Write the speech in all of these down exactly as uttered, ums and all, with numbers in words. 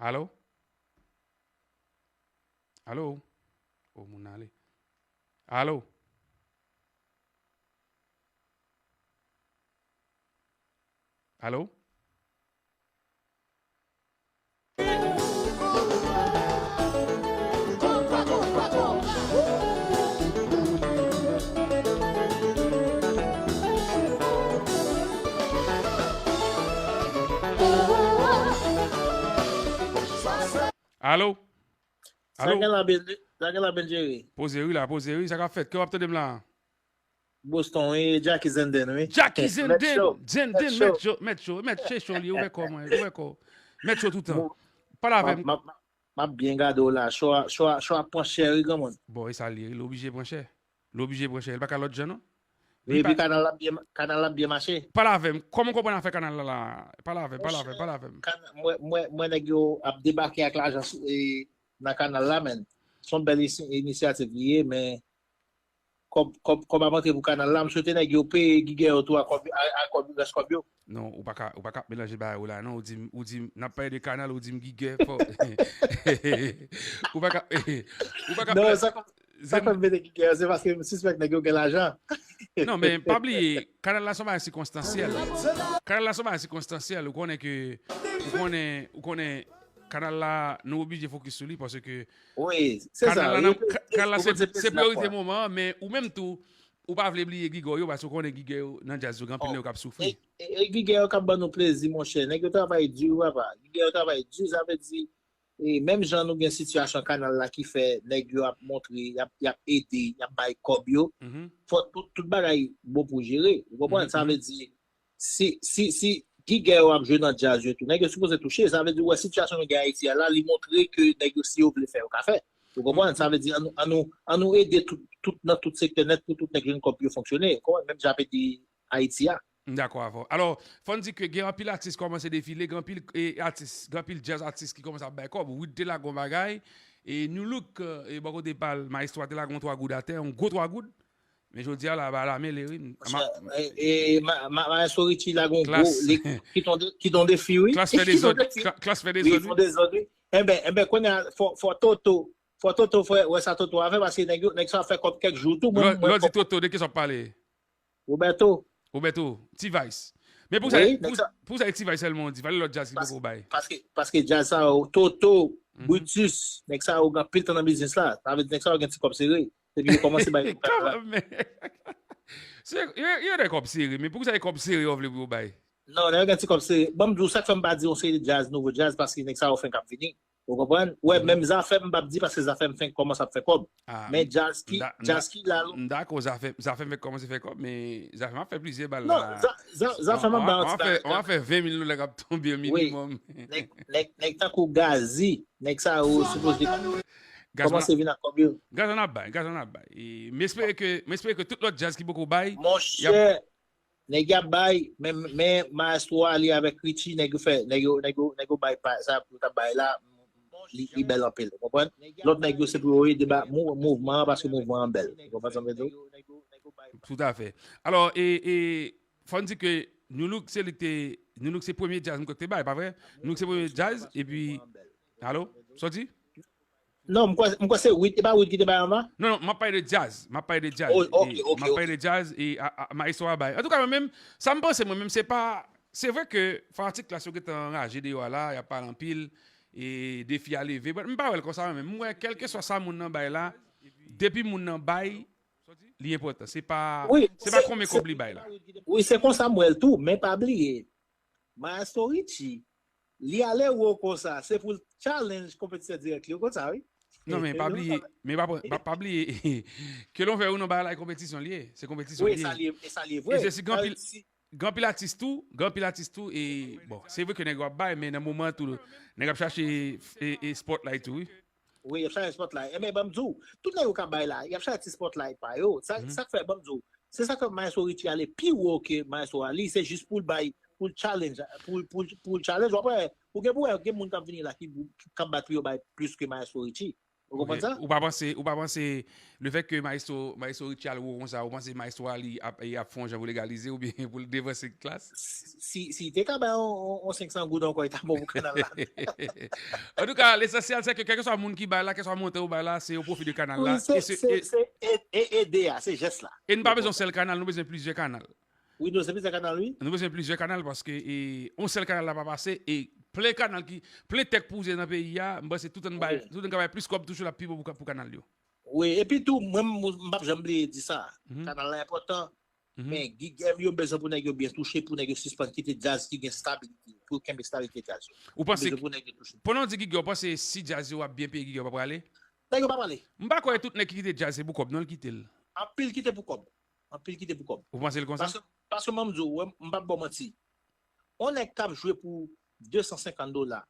Alo? Alo? O, moun nan ale. Alo? Alo? Alo? Sa Alo? Gen la, Ben-, sa gen la, Benjere? Poze wi la, poze wi. Sa k ap fèt? Ke w ap tande m la? Boston, wi, Jackie Zenden, wi. Jackie Zenden, Zenden, Mèt Cho, Mèt Cho, Mèt Cho, Mèt Chechon li, ouvè kò mwen, ouvè kò. Mèt Cho toutan. Pale avè m. M ap, m ap, m ap byen gade w la. Cho a, cho a, cho a pran chè, wi, granmoun. Bon, e sa li ye, li oblije pran chè. Li oblije pran chè, li pa ka lòt jan, non. Wi, epi kanal la byen, kanal la byen mache. Pale avè m. Kòman w konprann afè kanal la la? Pale avè m, pale avè m, pale avè m. Mwen, mwen, mwen, nèg yo ap debake ak lajan sou, e, nan kanal la, men. Se yon bèl isi-, inisyativ li ye, men kòb, kòb, kòb ap antre pou kanal la. M swete nèg yo peye gigè yo tou a kòb, a, a kòb, rès kòb yo. Non, ou pa ka, ou pa ka ap melanje bagay ou la, non. Ou di m, ou di m, n ap pale de kanal, ou di m gigè, fò. Ou pa ka, ou pa ka ap Non, sa, sa fè m mete gigè, se paske m sispèk nèg yo gen lajan. Non, men pa bliye, kanal la se yon bagay sikonstansyèl. Kanal la se yon bagay sikonstansyèl. Ou konnen ke, ou konnen, ou konnen, kanal la, nou oblije fokis sou li, paske Wi, se sa, kanal la, wi, nan, ka-, kanal la, se, se priyorite moman an, men ou menm tou, ou pa vle bliye gigò yo, paske ou konnen gigè yo nan djaz yo, gen anpil nèg yo k ap soufri. E, e, e gigè yo k ap ban nou plezi, monchè. Nèg yo travay di, wi, papa. Gigè yo travay di, sa vle di, e menm jan nou gen sitiyasyon kanal la ki fè nèg yo ap montre, y ap, y ap ede, y ap bay kòb yo, fò tout, tout bagay bon pou jere. Ou konprann? Sa vle di, si, si, si gigè yo ap jwe nan djaz yo tou, nèg yo sipoze touche. Sa vle di, ou wè sitiyasyon nou gen Ayiti a la, li montre ke nèg yo, si yo vle fè, yo ka fè. Ou konprann? Sa vle di, an nou, an nou, an nou ede tout, tout, nan tout sektè nèt pou tout nèg jwenn kòb pou yo fonksyone. Ou konprann? Menm jan ap ede Ayiti a. M dakò avè w. Alò, fò n di ke gen anpil atis kòmanse defile, gen anpil, e, atis, gen anpil djaz atis ki kòmanse ap bay kòb. Wid te lage yon bagay, e, Nu Look, e, bò kote pa l, Maestro a te lage yon twa goud atè, yon gwo twa goud. Men jodi a la, bagay la mele, wi. Monchè, e, e, ma, ma, Maestro Richie lage yon gwo, Klass. Li, ki tonbe, ki tonbe fi, wi. Klass fè dezòd, Kla-, Klass fè dezòd, wi, fè dezòd, wi. Enben, enben, kounye a, fò, fò Toto, fò Toto fè, wè sa Toto a fè, paske nèg yo, nèg sa fè kòb kèk jou tou, mwen, lè, mwen, lè w di Toto, de kisa w ap pale? Roberto. Roberto, T-Vice. Men pou sa, wi, pou, pou sa e T-Vice sèlman w di, pale lòt djaz ki poko bay. Paske, paske djaz sa yo, Toto, Brutus, nèg sa yo gen anpil tan nan biznis la. Sa vle di nèg sa yo gen ti kòb sere. Depi yo kòmanse bay kanmenm. Se, yo, yo gen kòb sere, men poukisa e kòb sere yo vle pou yo bay? Non, nèg yo gen ti kòb sere. Ban m di w, sa k fè m pa di yon seri de djaz, nouvo djaz, paske nèg sa yo fenk ap vini. Ou konprann? Wè, menm Zafèm, m p ap di paske Zafèm fenk kòmanse ap fè kòb. Men djaz ki, djaz ki la, m dakò, Zafèm, Zafèm fenk kòmanse fè kòb, men Zafèm ap fè plizyè bal la. Non, Za-, Za-, Zafèm ap ba yon ti bagay. On va fè ven mil dola k ap tonbe minimòm. Nèg, nèg, nèg tankou Gazi, nèg sa yo sipoze kòmanse vin ak kòb yo. Gaz lan ap bay, gaz lan ap bay. E, m espere ke, m espere ke tout lòt djaz ki poko bay, y ap Monchè, nèg y ap bay, men, men Maestro a li avèk Richie, nèg yo fè, nèg yo, nèg yo, nèg yo bay pa, sa pou t ap bay la, li, li bèl anpil, ou konprann? Lòt nèg yo se pou yo ede ba, mou-, mouvman an, paske mouvman an bèl. Ou konprann sa m vle di w? Toutafè. Alò, e, e, fò n di ke Nu Look se li k te, Nu Look se premye djaz m kwè k te bay, pa vre? Nu Look se premye djaz, epi, alo? Sa w di? Non, m kwè, m kwè se Wid, e pa Wid ki te bay anvan? Non, non, m ap pale de djaz. M ap pale de djaz. Oh, ok, ok, ok. M ap pale de djaz e a, a, Maestro a bay. Antouka, mwen menm, sa m panse, mwen menm, se pa, se vre ke fanatik Klass yo gentan anraje deyò a la, y ap pale anpil, e defi a leve. But m pa wè l konsa mwen menm. M wè, kèlkeswa sa moun nan bay la, depi moun nan bay, li enpòtan. Se pa, se pa konbyen kòb li bay la. Wi, se konsa m wè l tou, men pa bliye, Maestro Richie, li ale wo konsa, se pou l challenge konpetitè dirèk li yo konsa, wi. Non, men pa bliye, men pa, pa, pa bliye, ke l on vè ou non, bagay la e konpetisyon li ye. Se konpetisyon li ye. Wi, e sa li ye, e sa li ye vre. E se si gen anpil, gen anpil atis tou, gen anpil atis tou, e bon, se vre ke nèg yo ap bay, men nan moman an tou, nèg ap chache, e, e spotlight tou, wi. Wi, y ap chache spotlight. Enben, ban m di w, tout nèg yo k ap bay la, y ap chache ti spotlight pa yo. Sa, sa k fè, ban m di w, se sa k fè Maestro Richie ale pi wo ke Maestro Ali, se jis pou l bay, pou l challenge, pou, pou, pou l challenge. W ap wè, ou gen pou wè, gen moun k ap vini la ki, k ap bat pou yo bay plis ke Maestro Richie. Ou konprann sa? Ou pa panse, ou pa panse le fèt ke Maestro, Maestro Richie al wo konsa, ou panse Maestro a li ap, ap fè yon jan pou legalize oubyen pou l devanse Klass? Si, si, si te ka bay yon, yon, yon senk san goud ankò, li ta bon pou kanal la. Antouka, lesansyèl se ke kèlkeswa moun ki bay la, kèlkeswa montan ou bay la, se o pwofi de kanal la. Wi, se, e se, se, e, e, ede a, se jès la. E n pa bezwen sèl kanal, nou bezwen plizyè kanal. Wi, nou se plizyè kanal, wi. Nou bezwen plizyè kanal paske e, yon sèl kanal la pa pase e plen kanal ki, plen tèt pou wouze nan peyi a, m panse tout an bay, tout an ka bay plis kòb toujou l ap pi bon pou, pou kanal yo. Wi, epi tou, mwen, m, m p ap janm bliye di sa. Kanal la enpòtan, men gigè m yo bezwen pou nèg yo byen touche, pou nèg yo sispann kite djaz ki gen stabilite, pou kenbe stabilite djaz yo. Ou panse, bezwen pou nèg yo touche. Pandan w di gigè, ou panse si djaz yo ap byen peye gigè yo pa prale? Nèg yo pa prale. M pa kwè tout nèg ki kite djaz se pou kòb, non, l kite l. Anpil kite pou kòb. Anpil kite pou kòb. Ou panse l konsa? Paske, paske mwen m di w, m p ap ba w manti. On nèg k ap jwe pou de san senkant dola,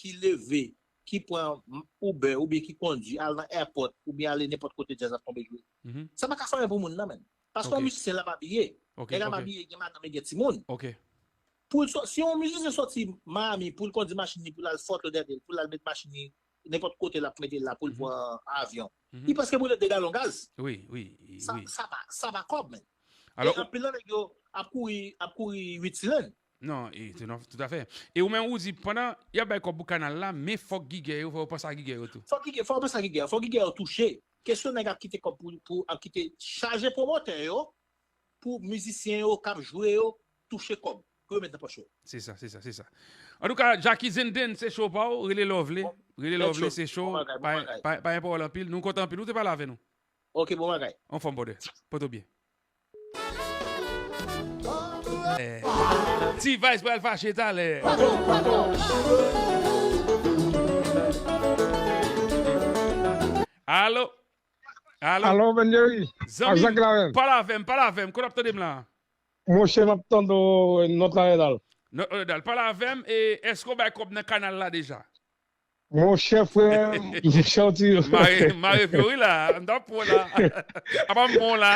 ki leve, ki pran Uber oubyen ki kondui, al nan airport oubyen ale nenpòt kote djaz ap tonbe jwe. Sa pa ka fè anyen pou moun nan, menm. Paske yon mizisyen l ap abiye. Nèg ap abiye, gen madanm e gen timoun. Pou l sò-, si yon mizisyen sòti Miami pou l kondui machin li, pou l al Fort Lauderdale, pou l al met machin li nenpòt kote l ap mete l la pou l pran avyon. Li prèske boule de galon gaz. Wi, wi, wi. Sa, sa pa, sa pa kòb, men. E anpil nan nèg yo ap kouri, ap kouri uit silenn. Non, e, se non, toutafè. E ou menm ou di, pandan y ap bay kòb pou kanal la, men fòk gigè yo, fò yo panse a gigè yo tou. Fòk gigè, fò yo panse a gigè yo, fò gigè yo touche. Kesyon nèg ap kite kòb pou, pou ap kite chaje pwomotè yo, pou mizisyen yo k ap jwe yo touche kòb pou yo met nan pòch yo. Se sa, se sa, se sa. Antouka, Jacky Zenden, se cho pa w, rele lè w vle. Rele lè w vle, se cho. Pa, pa, pa gen pawòl anpil. Nou kontan anpil. Ou te pale avè nou. Ok, bon bagay. Anfòm, brother. Pote w byen. Eh, T-Vice pral fache talè. Alo? Alo? Alo, Ben Jerry? Zanmi m, pale avè m, pale avè m. Kote w ap tande m la? Monchè, m ap tande w, Nòt Loreal. Nòt Loreal. Pale avè m, e èske w bay kòb nan kanal la deja? Monchè, frè m, monchè, w ti... Mare, mare vyo wi la. M t ap pran w la. Apa m pran w la.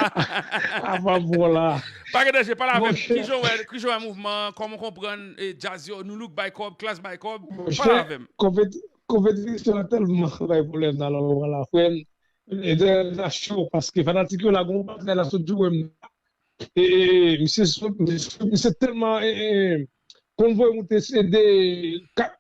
Apa m pran w la. Pa gen danje, pale avè m. Monchè. Kijan w wè, kijan w wè mouvman an, kòman w konprann, e, djaz yo, Nu Look bay kòb, Klass bay kòb? Pale avè m. Monchè, konpeti-, konpetisyon an tèlman bay pwoblèm nan, nan moman la, frè m. E, dèyè la cho, paske fanatik yo la, gon patnè la sot joure m. E, e, misye sot, misye, misye tèlman, e, e, konn voye moute se de ka-,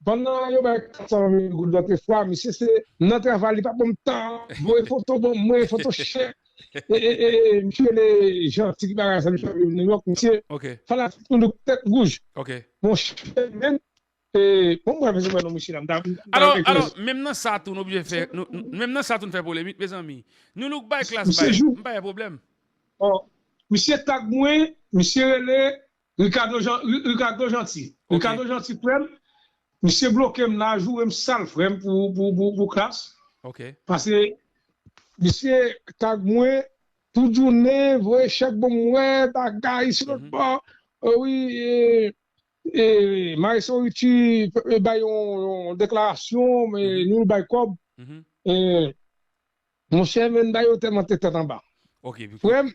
pandan yo bay kat san mil goud lòt fwa, misye se nan travay li pa ban m tan, voye foto ban mwen, foto chèk. E, e, e, e, misye rele Janti ki bagay sa, misye ap viv New York, misye fanatik Nou Look tèt wouj. Monchè, men, e, bon, mwen bezwen wè non misye la, m ta, m ta... Alò, alò, menm nan sa tou, nou oblije fè, nou, nou, menm nan sa tou, n fè polemik, mezanmi. Nu Look bay, Klass bay, m pa gen pwoblèm. Bon, misye tag mwen, misye rele Ricardo Jean, Ri-, Ricardo Gentil. Ricardo Gentil, frè m, misye bloke m la, joure m sal, frè m, pou, pou, pou, pou Klass. Paske misye tag mwen tout jounen, voye chèk ban m, wè, bagay, si lòt bò. E wi, e, e, Maestro Richie, e, bay yon, yon deklarasyon, men Nou Look bay kòb. E, monchè, men bagay yo tèlman te tèt anba. Frè m,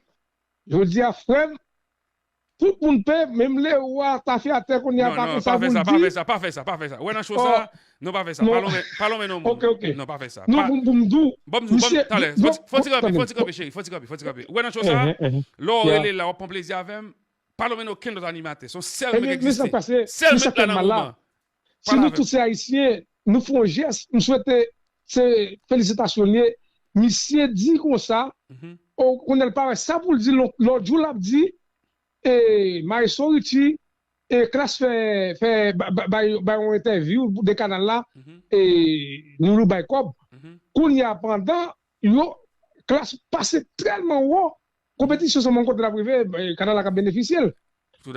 jodi a, frè m, tout moun pè, menm Leroy, tafyatè, kounye a pa konn sa pou l di. Non, non, pa fè sa, pa fè sa, pa fè sa, pa fè sa. Ou wè nan cho sa, non, pa lonmen, pa lonmen non moun. Ok, ok. Non, pa fè sa. Non, pou, pou m di w, bon, m di w, bon, talè, fò ti kanpe, fò ti kanpe, cheri, fò ti kanpe, fò ti kanpe. Ou wè nan cho sa, lè w rele la, w ap pran plezi avè m, pa lonmen okenn lòt animatè. Se yon sèl mwen k egziste. Sèl mwen k la nan moman. Si nou tout se Ayisyen, nou fè yon jès, m swete se felisitasyon l ye. Misye di konsa, o, kounye a l pa wè sa pou l di, lò-, lòt jou l ap di, e, Maestro Richie, e, Klass fè, fè, ba-, ba-, bay, bay yon entèvyou de kanal la, e, Nou Look bay kòb. Kounye a, pandan yo, Klass pase tèlman wo, konpetisyon se yon kote l ap rive, e, kanal la k ap benefisye l.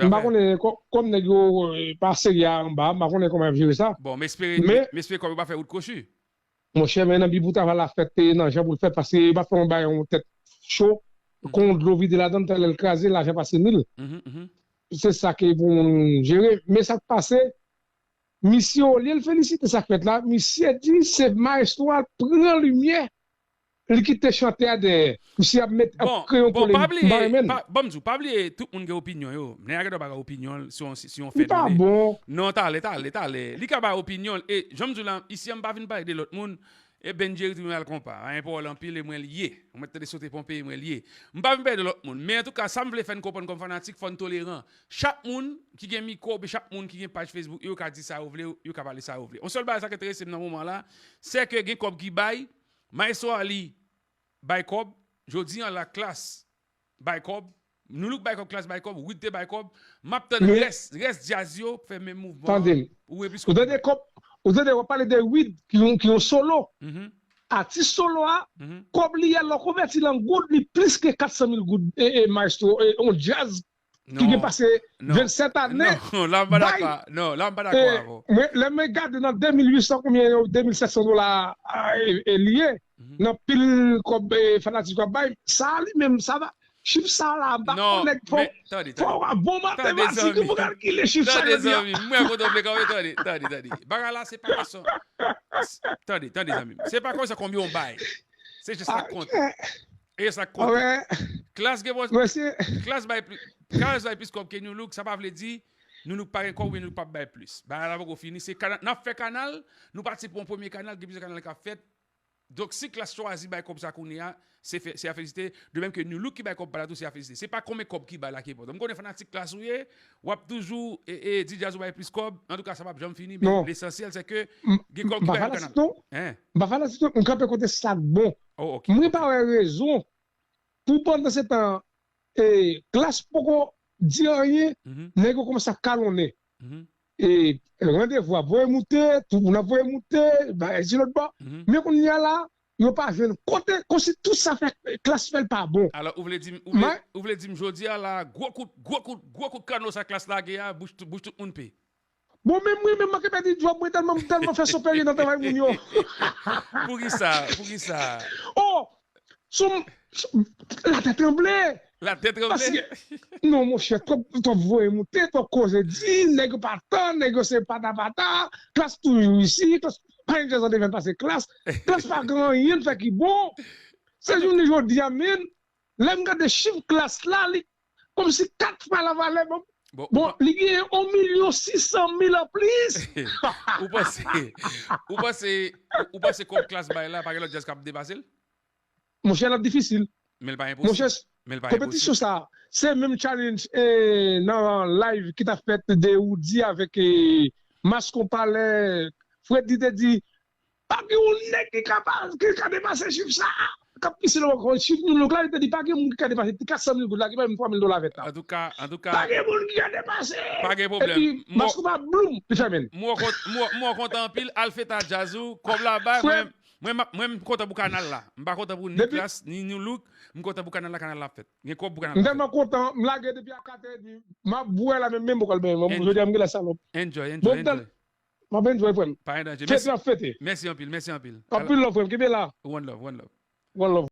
M pa konnen kò-, kòm nèg yo, e, pa serye anba, m pa konnen kòman y ap jere sa. Bon, m espere, m espere kòm yo pa fè wout kwochi. Monchè, men nan bi pou travay la fèt, e nan jan pou l fèt, paske yo pa fè yon bagay yon tèt cho, kon dlo vide ladan l, talè l kraze, lajan pa sini l. Se sa ke pou moun jere. Men sa k pase, misye, olye l felisite sa k fèt la, misye di se maestro a l pran limyè, li kite chantè a dèyè. Misye ap met, ap kreye yon polemik, m pa renmen l. Bon, pa bliye, pa, bon, m di w, pa bliye, tout moun gen opinyon yo. Nèg la gen dwa pa gen opinyon l sou yon, sou yon fè done. Li pa bon. Non, talè, talè, talè. Li ka bay opinyon l. E, jan m di w la, isi a m pa vin pale de lòt moun. E Benjeri tou mwen al konpa. Anyen pa w la anpil e mwen l ye. Ou mèt tande sote ponpe e mwen l ye. M pa vin pèdi lòt moun. Men antouka, sa m vle fè n konprann kòm fanatik, fò n toleran. Chak moun ki gen mikwo, oubyen chak moun ki gen paj Facebook, yo ka di sa yo vle, yo ka pale sa yo vle. Yon sèl bagay sa k enterese m nan moman la, se ke gen kòb ki bay, Maestro Ali bay kòb, jodi an la Klass bay kòb, Nu Look bay kòb, Klass bay kòb, Wid te bay kòb. M ap tann rès, rès djaz yo fè menm mouvman an. Tande m. Ou episkòp. Ou tande kòb, ou tande w ap pale de Wid ki yon, ki yon solo. Atis solo a, kòb li a, lè w konvèti l an goud, li plis ke kat san mil goud. E, e, maestro, e, yon djaz ki gen pase vennsèt ane. Non, la m pa dakò. Non, la m pa dakò avè w. Mwen, lè mwen gade nan de mil uit san konbyen, de mil sèt san dola, a, e, e, li ye, nan pil kòb, e, fanatik yo ap bay, sa li menm, sa va, chif sa la, m pa konnen, fò, fò w bon matematik pou kalkile chif sa jodi a. Tande, zanmi m, mwen kote w vle kanpe, tande, tande, tande. Bagay la, se pa kesyon. Tande, tande, zanmi m. Se pa kesyon konbyen w bay. Se jis sa k konte. E sa k konte. Klass gen bon, Klass bay plis, Klass bay plis kòb ke Nu Look, sa pa vle di Nu Look pa gen kòb oubyen Nu Look p ap bay plis. Bagay la poko fini. Se kanal, n ap fè kanal, nou pati pou yon premye kanal, gen plizyè kanal k ap fèt. Donk, si Klass chwazi bay kòb sa kounye a, se fè, se a felisite. De menm ke Nu Look ki bay kòb pa la tou, se a felisite. Se pa konbyen kòb ki bay la ki enpòtan. M konnen fanatik Klass ou ye, w ap toujou, e, e, di djaz ou bay plis kòb. Antouka, sa p ap janm fini, men lesansyèl, se ke gen kòb ki bay nan kanal. Non. M pa fanatik, non. Hein? M pa fanatik, non. M kanpe kote sa k bon. Oh, ok. Mwen pa wè rezon pou pandan se tan, e, Klass poko di anyen, nèg yo kòmanse ap kalonnen. E, randevou ap voye moute, tout moun ap voye moute, bagay ti lòt bò. Men kounye a la, yo pa jwenn kote, kòmsi tout sa fè Klass fè l pa bon. Alò, ou vle di m, ou vle, ou vle di m jodi a la, gwo kout, gwo kout, gwo kout kano sa Klass lage a, bouch, bouch tout moun pe. Bon, menm mwen, menm mwen ki pèdi djòb mwen tèlman, tèlman fè son peri nan travay moun yo. Poukisa? Poukisa? Oh! Sou m, sou m, latè tranble. Latè tranble? Paske, non, monchè, twòp, twòp voye moute, twòp koze di, nèg yo pa tan, nèg yo se pata pata, Klass toujou isi, Klass pa gen djaz an devan pase Klass, Klass pa gen anyen l fè ki bon. Se jounen jodi a, menm, lè m gade chif Klass la, li kòmsi kat fwa la valè, bon, bon, li gen yon milyon sis san mil an plis. Ou panse, ou panse, ou panse kòb Klass bay la, pa gen lòt djaz k ap depase l? Monchè, l ap difisil. Men l pa enposib. Monchè, men l pa enposib. Konpetisyon sa, se menm challenge, e, nan live ki t ap fèt de Roody avèk, e, Mascon Palais. Freddy te di, pa gen yon nèg ki ka pa, ki ka depase chif sa. K ap pise lò ankò, chif Nu Look la, li te di, pa gen moun ki ka depase kat san mil goud la, ki pa menm twa mil dola vèt la. Antouka, antouka. Pa gen moun ki ka depase. Pa gen pwoblèm. Epi, Mascon pa bloum, li fèmen. Mwen kontan anpil, al fete a djaz ou, kòb la bay, mwen, Mwen, m ap, mwen, m kontan pou kanal la. M pa kontan pou ni Klass, ni Nu Look. M kontan pou kanal la, kanal la ap fèt. Gen kòb pou kanal la ap fèt. M tèlman kontan, m lage depi a katè, m ap bwè la, men menm poko al benyen. Jodi a m gen la salòp. Enjoy, enjoy, enjoy. M ap enjoy, frè m. Pa gen danje. Fete ap fete. Mèsi anpil, mèsi anpil. Anpil love, frè m. Kenbe la. One love, one love. One love.